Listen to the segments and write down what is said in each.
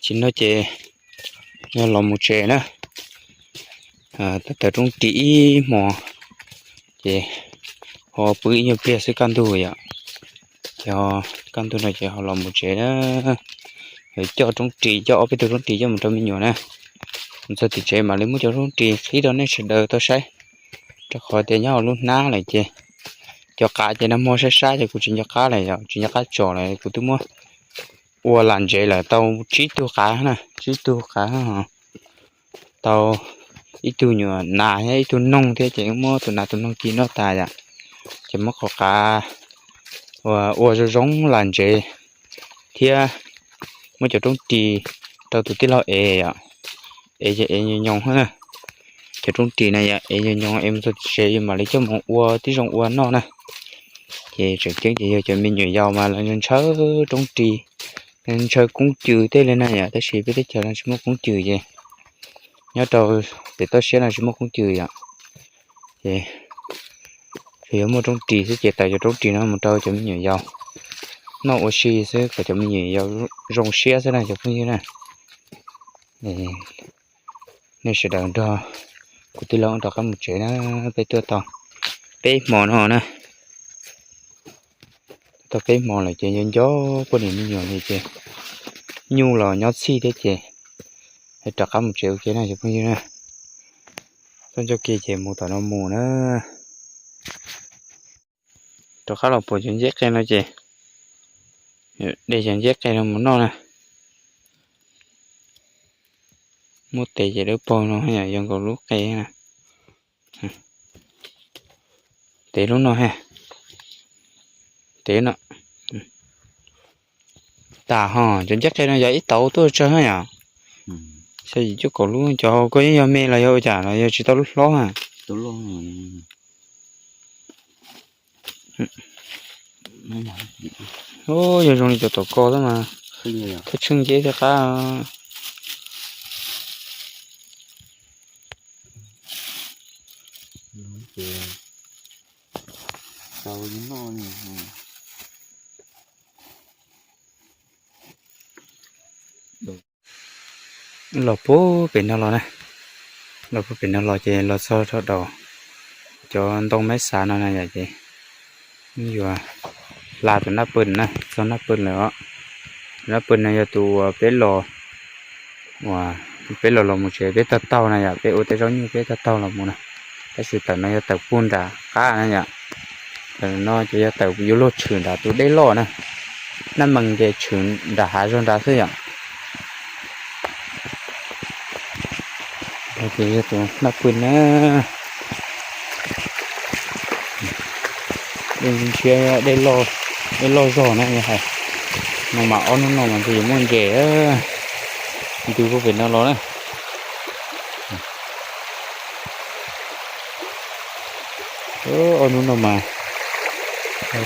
Ces no ces yog los mus tsev na, tawm roob ris ib hmos, ces ho pw ib nyuag pliag xwb kaj ntug yom. Ces kaj ntug no ces ho los mus tsev na, coj roob ris, coj ob peb tug roob ris coj mus rau me nyuam na. Mus txog tim tsev mam li muab cov roob ris qhib rau nej sawv daws tau saib, rau qhov tias nyob hauv lub hnab lawm ces cov qav ces nag hmo sab sab ces kuv tsis nco qab lawm yom, tsis nco qab tsom lawm, kuv twb muab ua lam ntsev lawm tau tsib tug qav na, tsib tug qav, tau ib tug nyuam nas thiab ib tug noog thiab ces muab tus nas tus noog ci noj tas yom. Ces muab qhov qav ua zoo zoo lam ntsev thiab muab cov roob ris rau tus tij laug ev yom. Ev ces ev nyoos nyoos na. Cov roob ris na yom, ev nyoos nyoos es mus txog tsev mam li coj mus ua tib zoo ua noj na. Ces tseem ceeb ces yog cov me nyuam yaus mas lawv ntshaw roob ris, ntshaw koob cws tej li na yom, tab sis peb teb chaws no tsis muaj koob cws ces nyob rau pem toj siab no tsis muaj koob cws yom. Ces tsuas yog muaj roob ris xwb ces tawm cov roob ris no mus rau cov me nyuam yaus noj ua si xwb kom cov me nyuam yaus zoo siab xwb na cov phooj ywg na. Nej sawv daws nrog kuv tij laug rov qab mus tsev na, peb tuaj tau peb hmo no na. Tau peb hmo lawm ces nco nco poj niam me nyuam li ces nyuj los nyob txhij thiab ces rov qab mus tsev ua ke na cov phooj ywg na. Txoj ncauj ke ces mus tom no mus na. Rov qab los pom cov nceb qe no ces de cov nceb qe no mus noj na. Muab tev ces dawb paug no yog nkaus lub qe na. Tev lub no ha. Tev no. Tas ho cov nceb qe no yog ib tauv tuaj tsawg na yom. Xya yim cuaj kaum lub, cov hauv koj yeej yog me los yog ua cas los yog tsis tau lub hlob ha. Yog zoo li cov tom ko xwb mas thaj tsheej nceb thiaj qab. Los puag pem no los na, los puag pem no los ces los txog rau daus cov ntoo maib xav no na yom, ces yuav hla tus naj pw na, txog naj pw lawm os. Tus naj pw no yog tus uas peb los, uas peb los los mus tsev peb taug taug na yom, peb ua tej zaub nyuj peb taug taug los mus na. Tab sis tawm no yog tawm puag nram qab na yom. Tawm no ces yog tawm yuav luag tshwm nram tus dej loj na. Naj mees ces tshwm nram hav zog nrad xwb yom. Ces yog tus naj pw na. Dej ntshiab, dej loj zog na yog hais. No mas ob hnub no mas ntshe yuav muaj ntses ntws puag pem no los na. Ob hnub no mas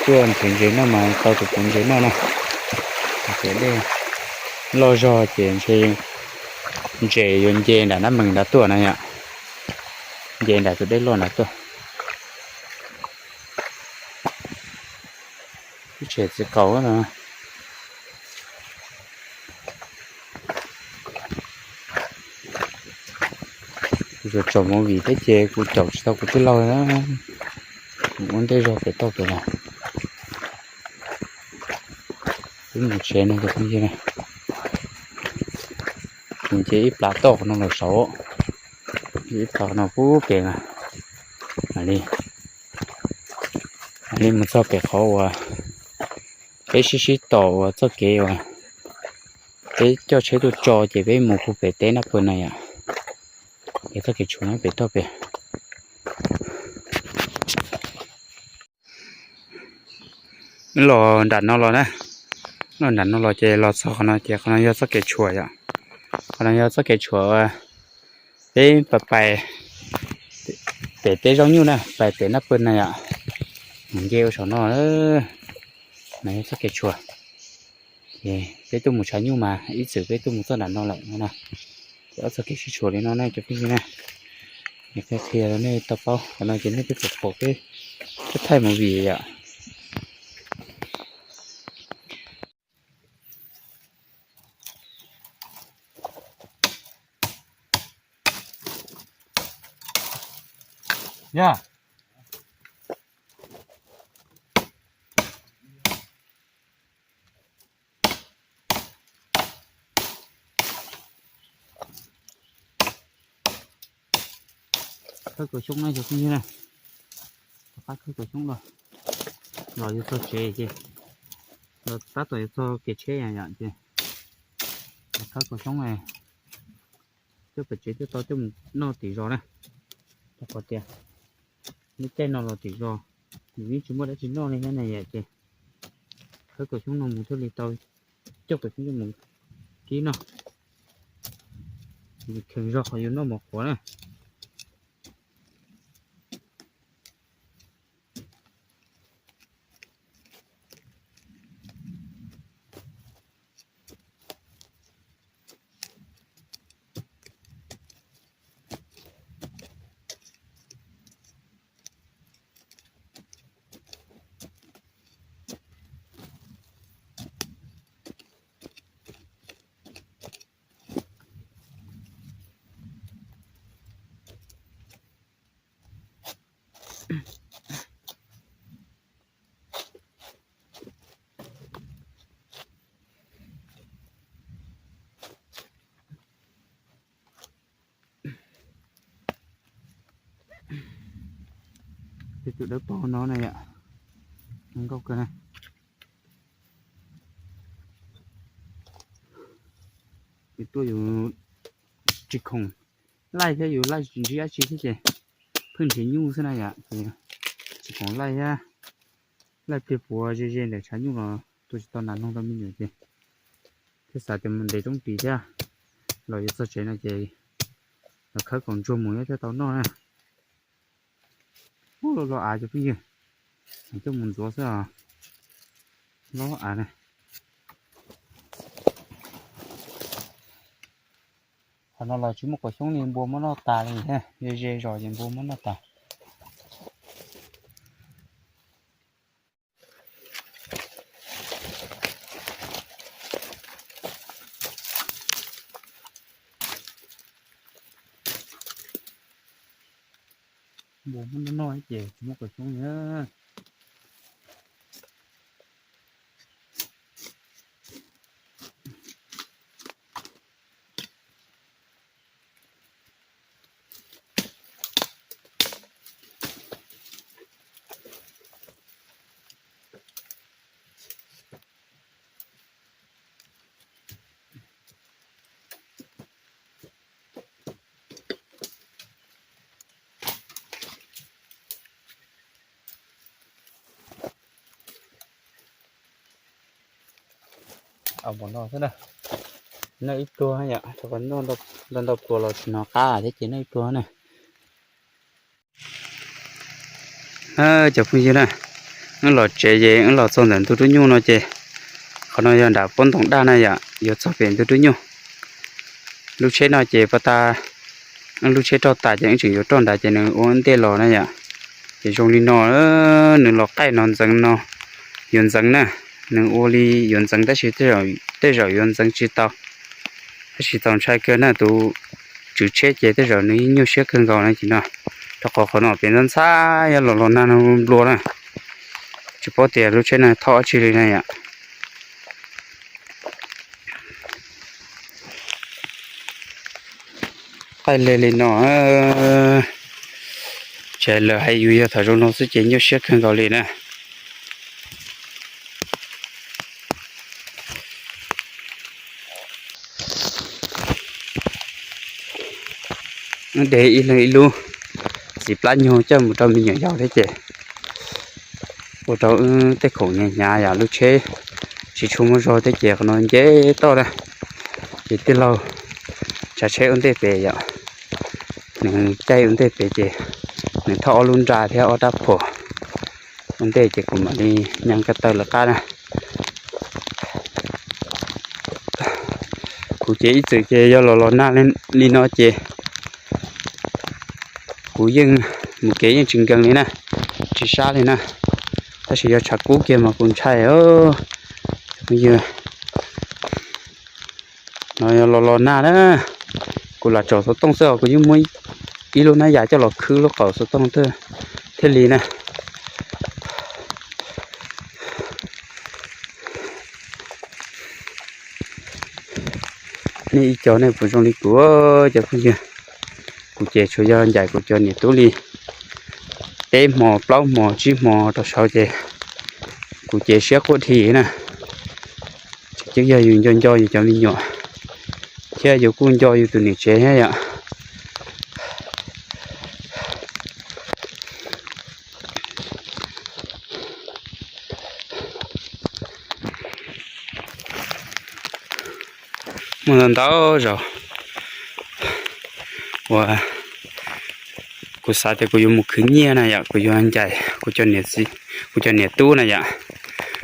tuaj nrhiav ntses noj mas tau tus puav ntses noj na. Ces dej loj zog ces ntshe ntses yuav nce nram nab mees nrad tuaj na yom. Nce nram tus dej loj nrad tuaj. Ib tsham txiv qaub no. Kuv tsom movie thiab ces kuv caum tsis tau kuv tij laug na. Mus ua ntej zog pem toj pem los. Wb mus tsev no cov phooj ywg na. Mus nce ib plag toj qhov no los saud, ib plag no puag pem mas mam li, mam li mus txog pem qhov uas peb sib sib tom uas txoj kev uas peb coj tsheb tuaj tso ces peb mus puag pem teb nab pw na yom. Es txoj kev tshuam nyob pem toj pem. Los nram no los na, los nram no los ces los txog qhov no ces qhov no yog txoj kev tshuam yom. Qhov no yog txoj kev tshuam uas peb pais pem teb zaub nyuj na, pais pem nab pw na yom. Mus nce ua saum no, no yog txoj kev tshuam. Ces peb tuaj mus tshav nyuj mas ib txwm peb tuaj mus txoj nram no lawm no na. Ces ob txoj kev sib tshuam li no na cov phooj ywg na. Qhia qhia rau nej tau paub, qhov no ces nej twb pom pom peb thaij movie yom. Yog. Khawb kaum xyoob na cov phooj ywg na. Rov qab khawb kaum xyoob los, los yuav txog tsev ces, los tab tom yuav txog kev tsheb yom ces, los khawb kaum xyoob coj pem tsev thiaj tau coj mus noj tim zos na. Rau qhov tias lub caij no los tim zos nws yeej tsis muaj dab tsi noj li thiab na yom ces, khawb kaum xyoob no mus thiaj li tau coj kaum xyoob coj mus kib noj. Kheev zog qhov yus noj mov qhuav na. Tej tus dawb paug no na yom, nkauj kawg na. Yus tuaj yus tsis khoom laij thiab yus laij tsis ntsib dab tsi thiab ces pheej nrhiav nyuj xwb na yom, ces tsis khoom laij thiab. Laij pliag puav ze ze ntawm tshav nyuj los tua tsis tau nas noog rau me nyuam ces thiaj xav tias mus ntes roob ris thiab, los yuav txog tsev no ces los khawb kaum ntsuag mus thiab thiaj tau noj na. Ub, los av cov phooj ywg, coj mus ntxuav xwb os. Los av na. Qhov no los tsis muaj kaum xyoob li, npua muab noj tas li thiab, ze ze zos ces npua muab noj tas. Npua muab noj noj ces tsis muaj kaum xyoob li. Npua no xwb na, noj ib pluag yom, ntau ntau pluas los tsis hnov qab thiab ces noj ib pluag na. Cov phooj ywg na, wb los tsev ces wb los txog ntawm ntug rub nyuj no ces, qhov no yog nram pob ntoos daj na yom, yuav txog pem ntug rub nyuj. Lub tsheb no ces pas tas, wb lub tsheb roj tas ces wb tseem yuav roj nrad ces nws ua ntej los na yom. Ces zoo li no, nws los qaij no ntxeev no, yuav ntxeev na, nws ua li yuav ntxeev tab sis tej zaum yuav ntxeev tsis tau. Tab sis txaus ntshai kawg na, tus tswv tsheb ces tej zaum nws yeej nyuaj siab kawg nkaus na ces no, rau qhov qhov no pem ntxhab ntxhab yog los los nag nplua na, tsis paub tias lub tsheb no thauj dab tsi li na yom. Qaij leg li no, ces lawv hais yus yog thaum zoo no xwb ces nyuaj siab kawg nkaus li na. Wb de ib leeg ib lub txiv plab nyuag coj mus rau me nyuam yaus thiab ces ua rau wb tej khoom hnyav hnyav yom, lub tsheb tsis tshua muaj zog thiab ces qhov no nce toj na. Ces tij laug tsav tsheb ua ntej pem yom, nws caij ua ntej pem ces nws thauj ob lub nra thiab ob rab phom ua ntej ces kuv mam li nyas ko taw lawv qab na. Kuv ces ib txwm ces yog los los nag li no ces kuv yeej mus kev yeej tsis nkees li na, tsis sab li na. Tab sis yog tshav kub kiag mas kuv ntshai. Cov phooj ywg, no yog los los nag na, kuv lam tsaus xov tooj xwb os, kuv yeej muab ib lub hnab yas coj los khwb lub qaum xov tooj twb thiaj li na. Nej ib co nej puas zoo li kuv cov phooj ywg? Kuv ces tsuas yog ncaim kuv cov niam tub li peb hmo plaub hmo tsib hmo rau saud ces kuv ces siab quaj dhi na. Tseem ceeb yog yus nco nco yus cov me nyuam thiab yus kuj nco yus tus niam tsev thiab yom. Muaj ntau ntau zaus uas kuv xav tias kuv yuav mus khwv nyiaj na yom, kuv yuav ncaim kuv cov niam txiv, kuv cov niam tub na yom,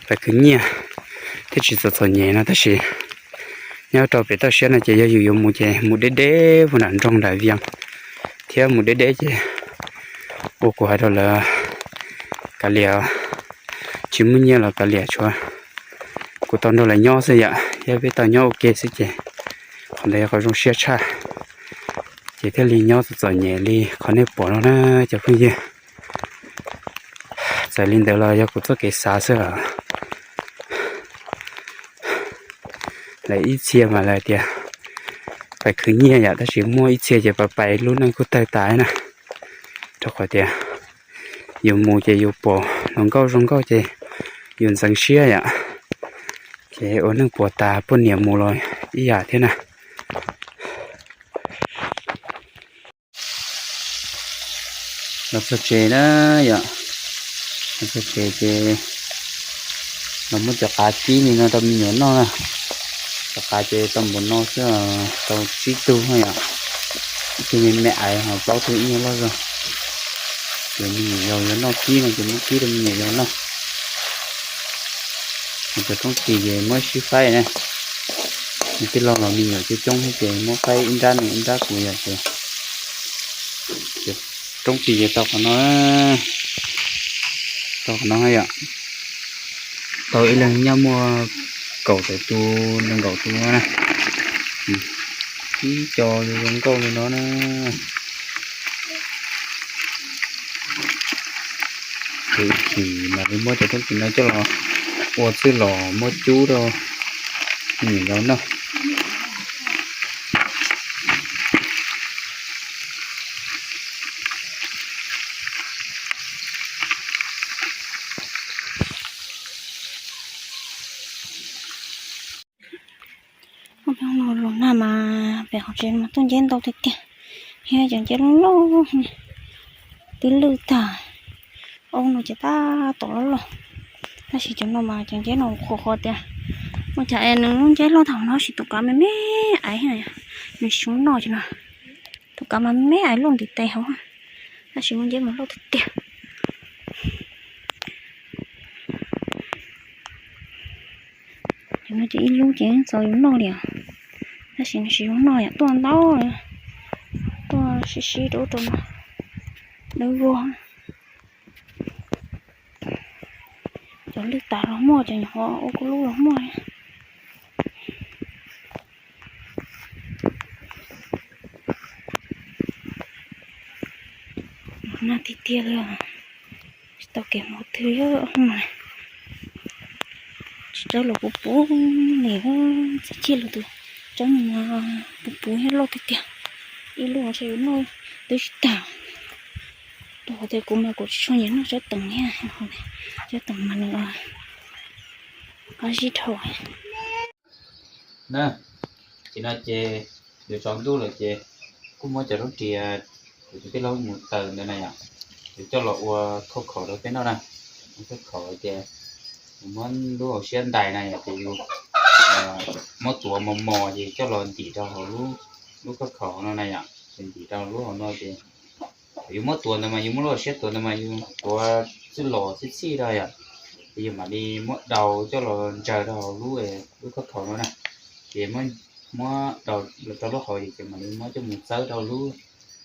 pais khwv nyiaj thiab tsis txom txom nyem no tab sis nyob rau pem toj siab no ces yog yus yuav mus ces mus deb deb puag nram nroog nram Vias thiab mus deb deb ces ua kuv hais rau lawv kav liam, tsis muaj nyiaj los kav liam tshuav kuv tau nrog lawv nyob xwb yom, yog peb tau nyob ua ke xwb ces qhov ntawd yog qhov zoo siab tshaj. Ces thiaj li nyob txom txom nyem li qhov nej pom no na cov phooj ywg. Txawm li ntawd los yog kuv txoj kev xav xwb os. Lawv ib txhia mas lawv tias pais khwv nyiaj yom, tab sis muaj ib txhia ces pais pais lub neej kuj tawg tas na. Rau qhov tias yus mus ces yus pom hluas nkauj zoo nkauj ces yus ntxeev siab yom, ces ua neej puas tas poj niam mus los ib yam thiab na. Los txog tsev na yom, los txog tsev ces los muab cov qav kib li no rau me nyuam noj na. Cov qav ces tau npaum no xwb, tau tsib tug yom, ib tug me me aiv ho plaub tug ib nyuag loj zog. Ces me nyuam yaus yuav noj kib no ces muab kib rau me nyuam yaus noj. Cov roob ris ces muab sib faib na, nws tij laug los me nyuam coob coob thiab ces muab faib ib nrab nws ib nrab kuv yom ces roob ris ces tau qhov no, tau qhov no yom. Tau ib leeg nyob muaj kaum tawm tus nees nkaum tus na. Ib co zoo nkauj li no na. Ces ib chim mam li muab cov roob ris no coj los ua txwj los muab cub rau me nyuam yaus noj. Ob peb hnub no los nag mas pem qhov tsev mas tuaj nceb ntau tiag tiag, thiab cov nceb loj loj twb lwj tag. Ob no ces tab tom loj loj, tab sis cov no mas cov nceb no qhuav qhuav tias ua cas es nws lub nceb loj thaum no tab sis tus kav me me aiv, nws tsis muaj noj ces no, tus kav mas me me aiv luaj ntiv tes hauv, tab sis lub nceb mas loj tiag tiag. Cov no ces ib lub ces txaus yus noj li os, tab sis nws tsis zoo noj yom, tuaj ntau, tuaj sib sib rau ub rau no, dawb vog. Cov lwj tas los muaj, cov nyuam qhuav ua kuj lub los muaj. Nag tiag tiag li, tsis tau kev mus twg li. Tsis tsaub los puv puv li, txiv chij los tus tsaub no puv puv thiab loj tiag tiag. Ib lub ntshe yuav noj twb tsis tag. Rau qhov tias kuv mas kuv tsis tshua nyiam noj tsaub teem thiab, tsaub teem mas nws qab zib dhau. Na, ces no ces yuav tsaus ntuj lawm ces kuj muab cov roob ris kuv tus tij laug mus taws ntawd na yom, yuav coj los ua khauj khaum rau peb noj na. Ua khauj khaum ces muab lub hauv siab ntais na yom, ces yus muab tuav mos mos ces coj los ntim rau hauv lub khauj khaum no na yom, ces ntim rau lub hauv no ces yus muab tuav ntawd mas yus muab lub hauv siab tuav ntawd mas yus tuav txwj los txhij txhij rau yom, ces yus mam li muab daus coj los ntsaws rau hauv lub, lub khauj khaum no na, ces muab daus rau lub hauv ces mam li muab coj mus txawb rau lub,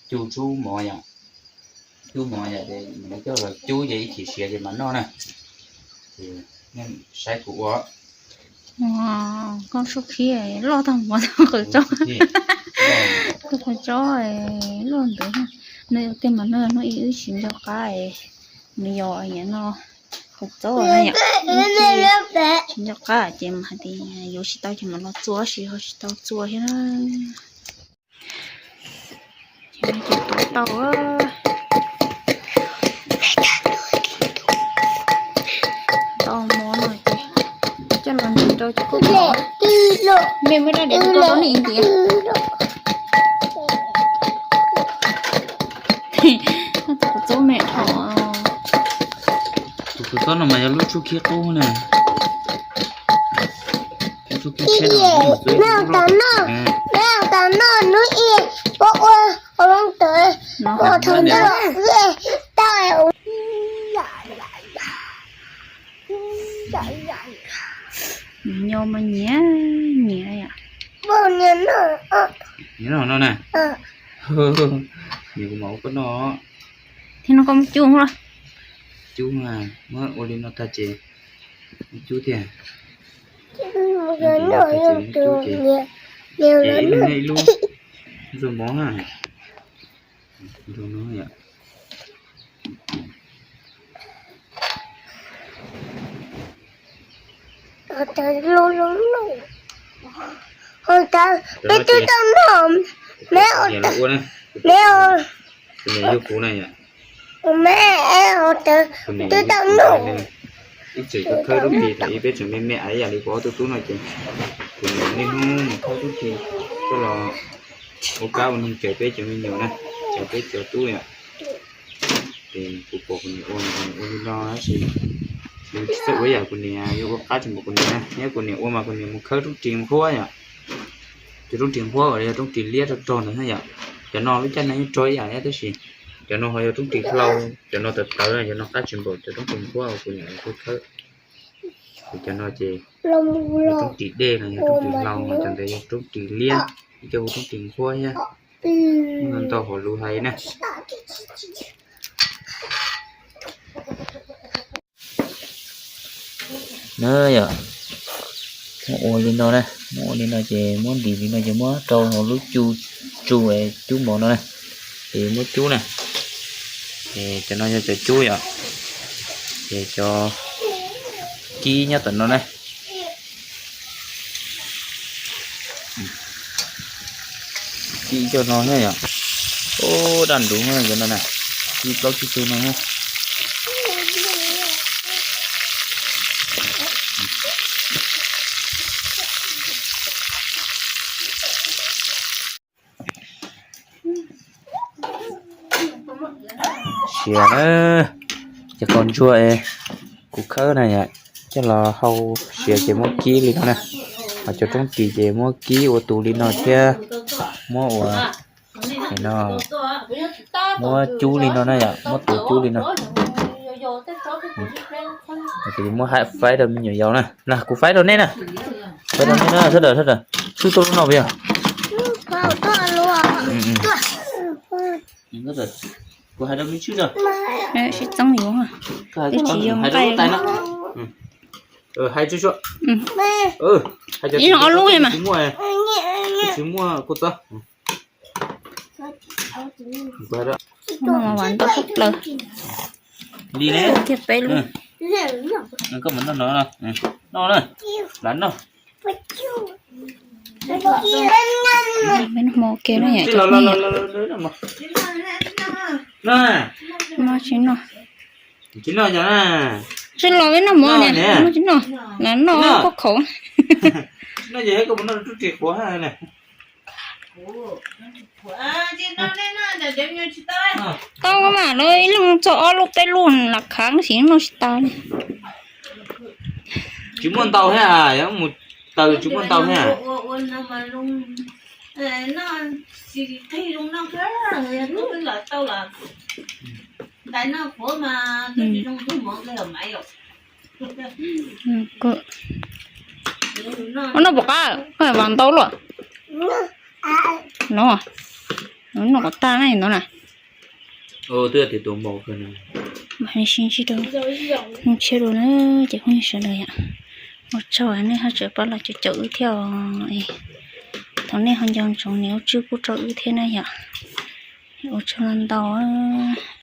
cub tsub mov yom, cub mov yom, mam li coj los cub ces ib chim siav ces mam noj na. Ces saib kuv ua. Koj sub khib loj tag mus tau qhwv tsob, tau qhwv tsob loj ntawd. Nws tej mas nws hnub ib wb tsis nco qab es Nws yog nyiam noj kua txob na yom. Tsis nco qab ces mas hais tias yuav tsis tau ces mam los txua, tab sis ho tsis tau txua thiab na. Ces no ces tuav tau, tau mov no ces coj los ntxiv rau cov kua txob. Mej muab rab diav rau koj dob ne ntxiv. Koj tus kua txob me dhau. Tus kua txob no mas yog lub tshuab khib qub na. Lub tshuab khib tsheb no. Mej ua tau noj, mej ua tau noj hnub ib, ua ua ua loo tawv, ua tau noj, tau. Nyob mas nyiam nyiam yom. Nyiam noj no na. Nyiam kuv mam ua koj noj. Thiab no koj muab cub los. Cub, muab ua li no tag ces muab cub thiab. Cub ces, ces ib lub ntxuag mov na. Rau no yom. Peb twb tau noj, mej ua, mej ua, kuv niam yug kuv na yom. Mej ua tawv, kuv niam twb tau noj. Ib txwm kuv khawb rub ris thaum ub peb tseem me me ib yam li kuv ob tug tub no ces kuv niam niaj hnub mus khawb rub ris coj los ua kab ua noog caw peb cov me nyuam na, caw peb cov tub yom. Ces kuv pom kuv niam ua, kuv niam ua li no tab sis kuv tsis txawj ua yam kuv niam, yuav ua qab tsis npaum kuv niam na. Nyob kuv niam ua mas kuv niam mus khawb roob ris nqhuab yom. Cov roob ris nqhuab uas yog roob ris liab rog rog ntawd na yom. Cov no lub caij no yeej rog ib yam thiab tab sis cov no ho yog roob ris hlau, cov no tawv tawv na, cov no qab tsis npaum cov roob ris nqhuab uas kuv niam ua khawb. Ces cov no ces yog roob ris dej no, yog roob ris hlau, mas cov ntawd yog roob ris liab, ib co hu roob ris nqhuab thiab. Muaj ntau hauv lus hais na. Na yom, muab ua li no na, muab ua li no ces muab ntim li no ces muab rau hauv lub cu tsu es cub mov no na, ces muab cub na. Ces cov no yog cov cub yom, ces cov kib nyob tom no na. Kib cov no thiab yom. Ub, daj nruv cov no na, kib plaub tsib tug no thiab. Siav na, ces qos ntsuag es kuv khawb na yom, coj los hau siav ces muab kib li no na. Ho cov roob ris ces muab kib ua tus li no thiab muab ua no, muab cub li no na yom, muab tus cub li no. Ces muab faib rau me nyuam yaus na, na kuv faib rau nej na, faib rau nej na, sawv daws sawv daws, swb tuaj lub no puas yog? Kuv hais rau me tshwj, sib txeeb yuav, twb tsis yog hais rau nqaij lub tais no. Hais tsuag tsuag, ib no ob lub mas tsis muaj, tsis muaj kua txob. Vam ntau kawg plaws. Li ne, kiag peb lub. Koj mus noj no, noj na, lam noj. Peb noj hmo ua ke na yom, cov phooj ywg. Noj tsis noj. Tsis los peb noj hmo niam, noj tsis noj, lam noj koj khaum. Tau mas lawv ib leeg txog ob lub peb lub lam khav sim noj tsis tas li. Tsis muaj ntau thiab, mus taws tsis muaj ntau thiab. Ua noj puas qab, koj vam ntau luaj. No, noj kom tag na no na. Twb tias tus maum kawg na. Mas sib ntsib rau hnub tshiab dua na, ces phooj ywg sawv daws yom. Ua tsaug nej ho tseem pab los caum caum wb thiab os. Thov nej ho nco ntsoov nias lub tswb pub rau wb thiab na yom. Ua tsaug ntau ntau.